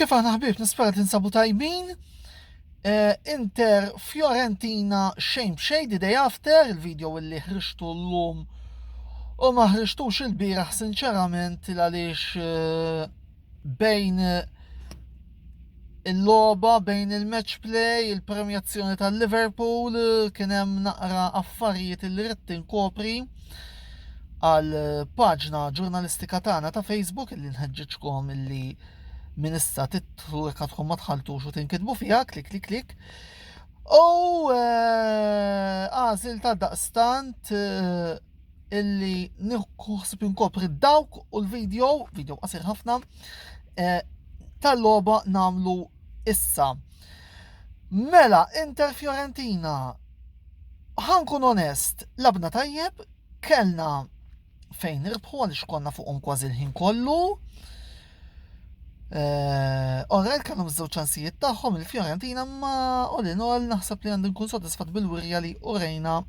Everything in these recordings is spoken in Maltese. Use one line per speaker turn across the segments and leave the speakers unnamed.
Kif aħna ħbieb nispera tinsabu tajbin. Eh, Inter Fiorentina xejn b'xejn the day after il-video illi ħriġtu llum u ma ħriġtux il-bieraħ sinċerament għaliex eh, bejn il-logħba bejn il-match play, il-premjazzjoni tal-Liverpool, kien hemm naqra affarijiet li ridt inkopri għal paġna ġurnalistika tagħna ta' Facebook illi nħeġġeġkom illi minn issa titlu jekk għadkom ma tħaltux u tinkitbu fiha, klik klik klik. U eh, għażil ta' daqstant eh, illi nħossib inkopri dawk u l-video, video qasir ħafna, eh, tal-logħba namlu issa. Mela, Inter Fiorentina, ħankun onest, labna tajjeb, kellna fejn nirbħu għaliex konna fuqhom kważi l-ħin kollu. Eh, Alright, kellhom żewġ ċansijiet tagħhom il-Fiorentina ma all in all naħseb li għandi nkun sodisfatt bil-wirja li urejna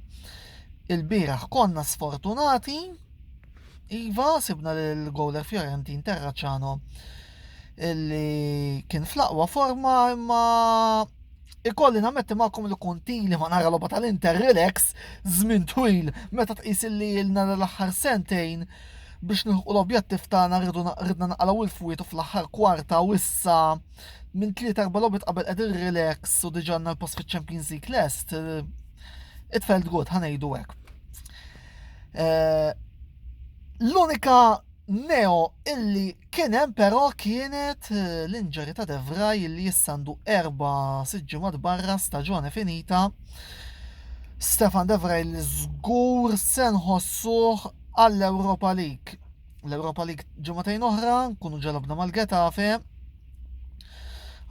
il-bieraħ. Konna sfortunati, Iva, sibna l-goaler Fiorentin Terracciano illi kien fl-aqwa forma imma ikolli nammetti magħkom li kont ili ma nara logħba tal-Inter relax żmien twil meta tqis illi ilna l-aħħar sentejn biex nilħqu l-objettiv tagħna rridu ridna naqalgħu il-fwiet u fl-aħħar kwarta u issa minn tliet erba' logħbiet qabel qegħdin relax u diġà għandna l-post fiċ-Champions League lest. It felt good, ħa ngħidu hekk. Eh, l-unika neo illi Kien hemm però kienet l-injury ta' De Vrij li issa għandu erba' sitt ġimgħat barra staġone finita. Stefan De Vrij li żgur se nħossuh għall-Europa League. L-Europa League ġimagħtejn oħra, nkunu ġalabna mal-Getafe.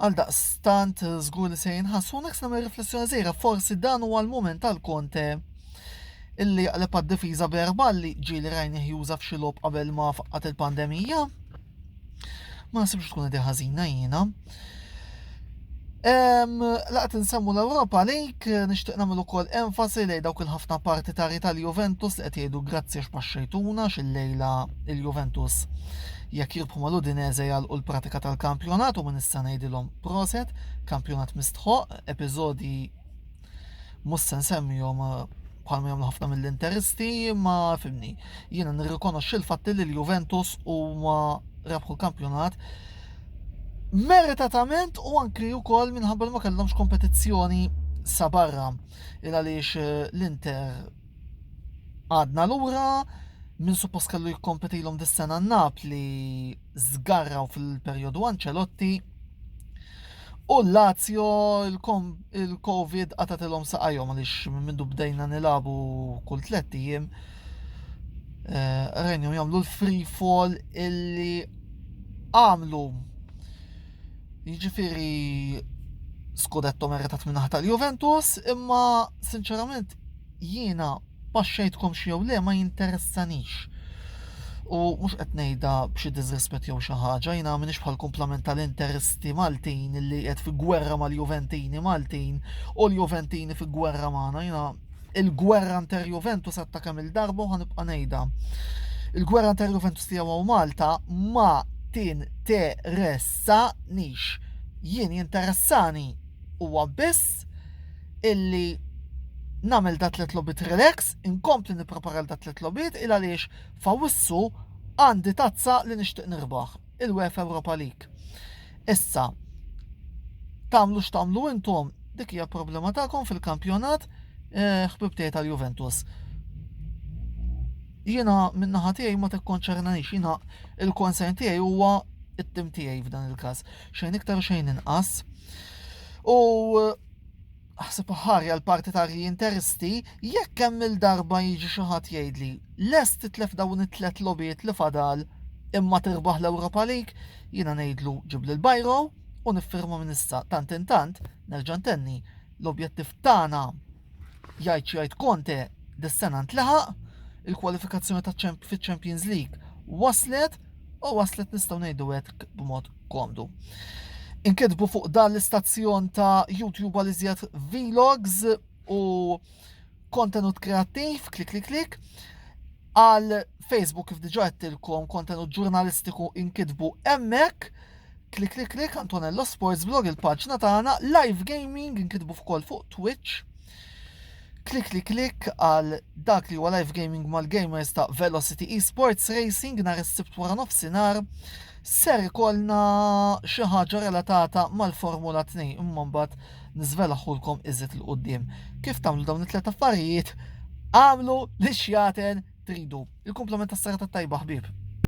Għal daqstant żgur li se jinħassu nek nagħmel riflessjoni żgħira, forsi dan huwa l-mument tal-Conte illi jaqleb għad-difiża b'erba' li ġieli rajnih juża f'xi logħob qabel ma faqqat il-pandemija. Ma nasibx tkun idea ħażina jiena. Laqt nsemmu l-Ewropa League, nixtieq nagħmel ukoll enfasi lejn dawk il-ħafna partitari tal-Juventus li qed jgħidu grazzi għax paxxejtuna x'illejla il-Juventus jekk jirbħu mal-Udinese jagħlqu l-pratika tal-kampjonat u minn issa ngħidilhom proset, kampjonat mistħoq, episodji Mhux se nsemmihom eh, bħalma jagħmlu ħafna mill-interisti, imma fimni. Jiena nirrikonoxxi l-fatt li l-Juventus huma rebħu l-kampjonat meritatament u anki wkoll minħabba li ma kellhomx kompetizzjoni sa barra il għaliex eh, l-Inter għadna lura minn suppost kellu jikkompetilhom dis-sena Napli żgarraw fil-perjodu Ancelotti U l-Lazio il-Covid qatatilhom saqajhom għaliex minn mindu bdejna nilagħbu kull tlett ijiem eh, rajnihom jagħmlu l-free fall illi għamlu. Jiġifieri skudetto meritat minn naħa tal-Juventus, imma sinċerament jiena Paxxejtkomx jew le ma jinteressanix. U mhux qed ngħidha b'xi disrispett jew xi ħaġa, jiena m'iniex bħal kumplament tal-Interisti Maltin li qed fi gwerra mal-Juventini Maltin u l-Juventini fi gwerra magħna. Jiena il-gwerra Inter-Juventus għadta kemm il-darba u ħanibqa' ngħidha. Il-gwerra Inter-Juventus li hawn Malta ma tinteressanix. Jien jinteressani huwa biss illi nagħmel da tlet logħbiet relax, inkompli nipprepara da tlet logħbiet il għaliex f'Awwissu għandi tazza li nixtieq nirbaħ, il-UEFA Europa League. Issa, tagħmlu x'tagħmlu intom, dik hija problema tagħkom fil-kampjonat eh, ħbib tiegħi tal-Juventus. Jiena min-naħa tiegħi ma tikkonċernanix, jiena il-konsern tiegħi huwa it-tim tiegħi f'dan il-każ. Xejn iktar xejn inqas. U ħsib ħarja l-partitarji interisti jekk kemm il-darba jiġi xi ħadd jgħidli lest titlef dawn it-tlet logħbiet li fadal imma tirbaħ l-Europa League, jiena ngħidlu ġib lil Bajro u niffirma minn issa tant intant nerġa' ntenni l-objettiv tagħna jgħid xi jgħid Conte dis-sena ntlaħaq, il-kwalifikazzjoni ta' fiċ-Champions League waslet u waslet nistgħu ngħidu hekk b'mod komdu. Inkitbu fuq dan l-istazzjon ta' YouTube għal iżjed vlogs u kontenut kreattiv, klik klik klik. Għal Facebook kif diġa għedtilkom kontenut ġurnalistiku inkitbu hemmhekk. Klik klik klik Antonello Sports Blog il-paġna tagħna, Live Gaming inkitbu wkoll fuq Twitch. Klik klik klik għal dak li huwa live gaming mal-gamers ta' Velocity Esports Racing nhar is-Sibt wara nofsinhar ser ikollna xi ħaġa relatata mal-Formula 2 imma mbagħad niżvelaħulkom iżid il quddiem. Kif tagħmlu dawn it-tliet affarijiet? Għamlu li xjaten tridu. Il-kumplament tas-serata tajba ħbieb.